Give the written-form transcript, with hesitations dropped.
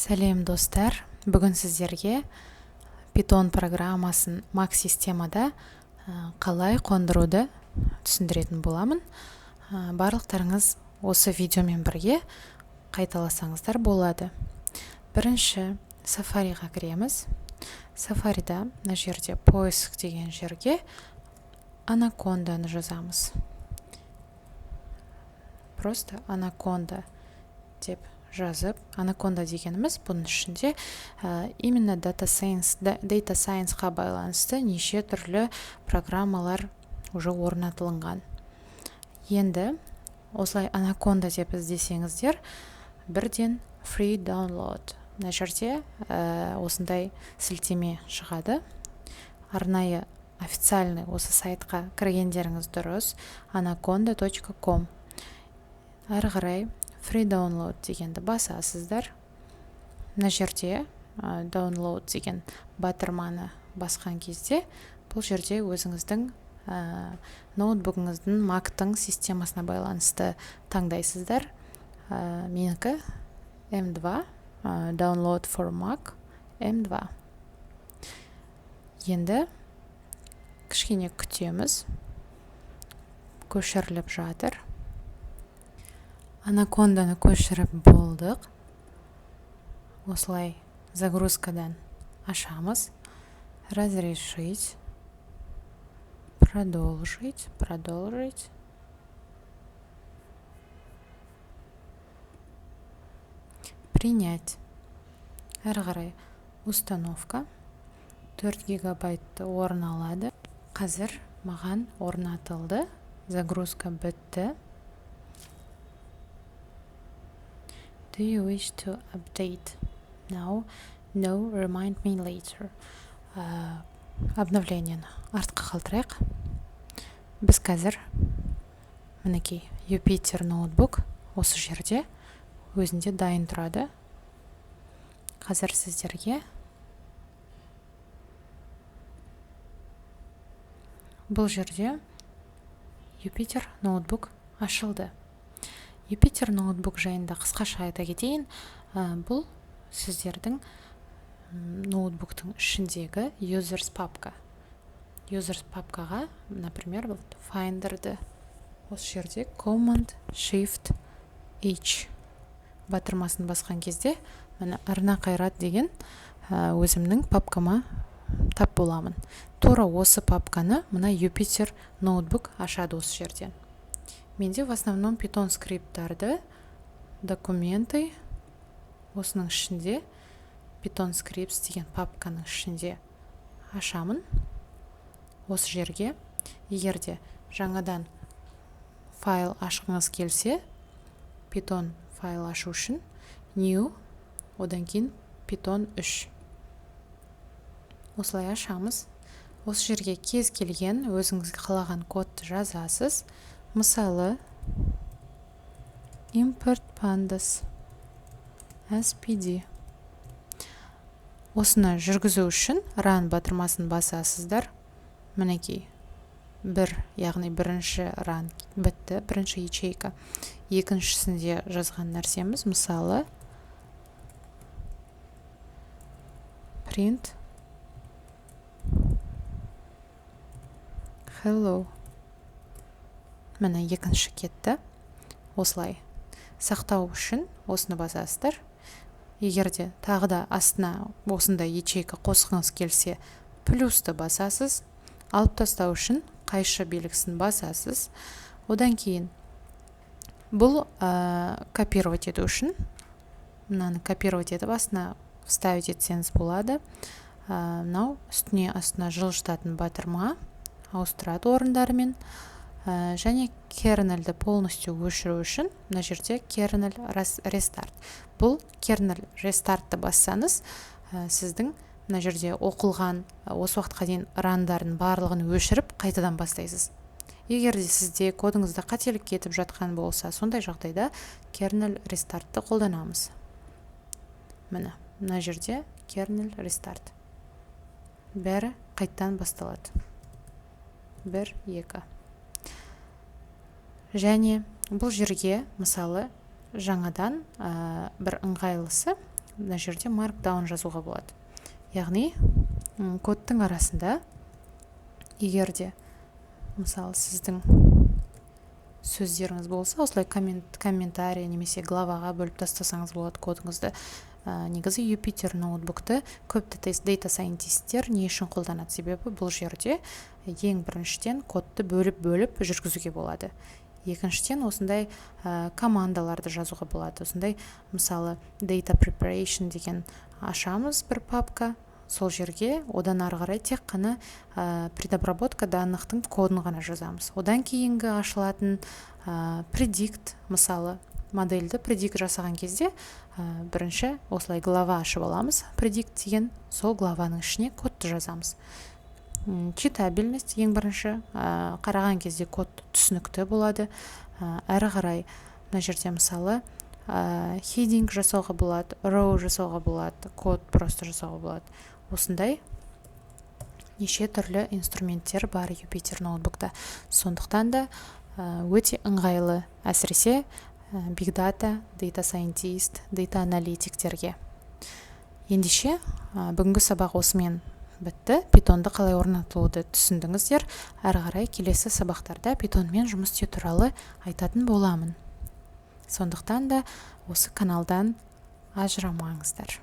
Сәлем, достар! Бүгін сіздерге Python программасын Mac системада қалай қондыруды түсіндіретін боламын. Барлықтарыңыз осы видеомен бірге қайталасаңыздар болады. Бірінші Safariға кіреміз. Safariда мына жерде «Поиск» деген жерге Анаконданы жазамыз. Просто «Анаконда» деп жазып, Анаконда дегеніміз бұның ішінде именно data science-қа байланысты неше түрлі программалар уже орнатылынған. Енді осылай «Анаконда» деп іздесеңіздер, бірден «Free download» мына жерде осындай сілтеме шығады. Арнайы официальный осы сайтқа кіргендеріңіз дұрыс, anaconda.com. Әрі қарай «Free download» дегенді басасыздар. Мына жерде «Download» деген батырманы басқан кезде бұл жерде өзіңіздің ноутбугіңіздің, Мактың системасына байланысты таңдайсыздар. Менікі M2, «Download for Mac M2». Енді кішкене күтеміз, көшіріліп жатыр. Анаконданы көшіріп болдық. Осылай загрузкадан ашамыз. Разрешить, продолжить, продолжить, принять. Әрі қарай установка 4 гигабайтты орын алады. Қазір маған орнатылды, загрузка бітті. «Do you wish to update now?» «No, remind me later». Обновлениені артқа қалдырайық. Біз қазір, мінекей, Jupyter ноутбук осы жерде өзінде дайын тұрады. Қазір сіздерге бұл жерде Jupyter ноутбук ашылды. Jupyter ноутбук жайында қысқаша айта кетейін. Бұл сіздердің ноутбуктың ішіндегі users папка. Users папкаға, например, вот Finder'ді осы жерде Command Shift H батырмасын басқан кезде, міне, «Арна Қайрат» деген өзімнің папкама тап боламын. Тура осы папканы мына Jupyter ноутбук ашады. Осы жерден менде в основном Python скрипттарды, документы, осының ішінде Python scripts деген папканың ішінде ашамын. Осы жерге егер де жаңадан файл ашқыңыз келсе, Python файл ашу үшін New, одан кейін Python 3, осылай ашамыз. Осы жерге кез келген өзіңіз қалаған кодты жазасыз. Мысалы, import pandas as pd. Осыны жүргізу үшін Run батырмасын басасыздар. Мінекей, бір, яғни бірінші run бітті, бірінші ячейка. Екіншісінде жазған нәрсеміз, мысалы, print hello. Міне, екінші кетті. Осылай сақтау үшін осыны басасыздар. Егер де тағы да астына осындай ячейка қосқыңыз келсе, плюсты басасыз. Алып тастау үшін қайшы белгісін басасыз. Одан кейін бұл копировать ету үшін, мынаны копировать етіп, астына вставить етсеңіз болады. Мынау үстіне астына жылжытатын батырма, ауыстырады орындарымен. Және kernelді полностью өшіру үшін мына жерде kernel restart. Бұл kernel restartты бассаңыз, сіздің мына жерде оқылған осы уақытқа дейін рандардың барлығын өшіріп, қайтадан бастайсыз. Егер де сізде кодыңызда қателік кетіп жатқан болса, сондай жағдайда kernel restartты қолданамыз. Міне, мына жерде kernel restart, бәрі қайттан басталады. Бір, екі. Және бұл жерге, мысалы, жаңадан бір ыңғайлысы Мына жерде markdown жазуға болады, яғни кодтың арасында, егер де, мысалы, сіздің сөздеріңіз болса, осылай комментарий немесе главаға бөліп тастасаңыз болады кодыңызды. Негізі Jupyter Ноутбукты көп data scientist тер не үшін қолданады? Себебі бұл жерде ең біріншіден кодты бөліп-бөліп жүргізуге болады, екіншіден, осындай командаларды жазуға болады. Осындай, мысалы, data preparation деген ашамыз бір папка, сол жерге одан ары қарай тек қана предобработка данных тың кодын ғана жазамыз. Одан кейінгі ашылатын predict, мысалы, модельді predict жасаған кезде бірінші осылай глава ашып аламыз, predict деген, сол главаның ішіне кодты жазамыз. Читабельность ең бірінші, қараған кезде код түсінікті болады. Әрі қарай мына жерде, мысалы, heading жасауға болады, row жасауға болады, код просто жасауға болады. Осындай неше түрлі инструменттер бар Jupyter Ноутбукта. Сондықтан да өте ыңғайлы, әсіресе big data, data scientist, data аналитиктерге. Ендеше, бүгінгі сабақ осымен бітті. Питонды қалай орнатылуды түсіндіңіздер. Әрі қарай келесі сабақтарда питонмен жұмыс істеу туралы айтатын боламын. Сондықтан да осы каналдан ажырамаңыздар.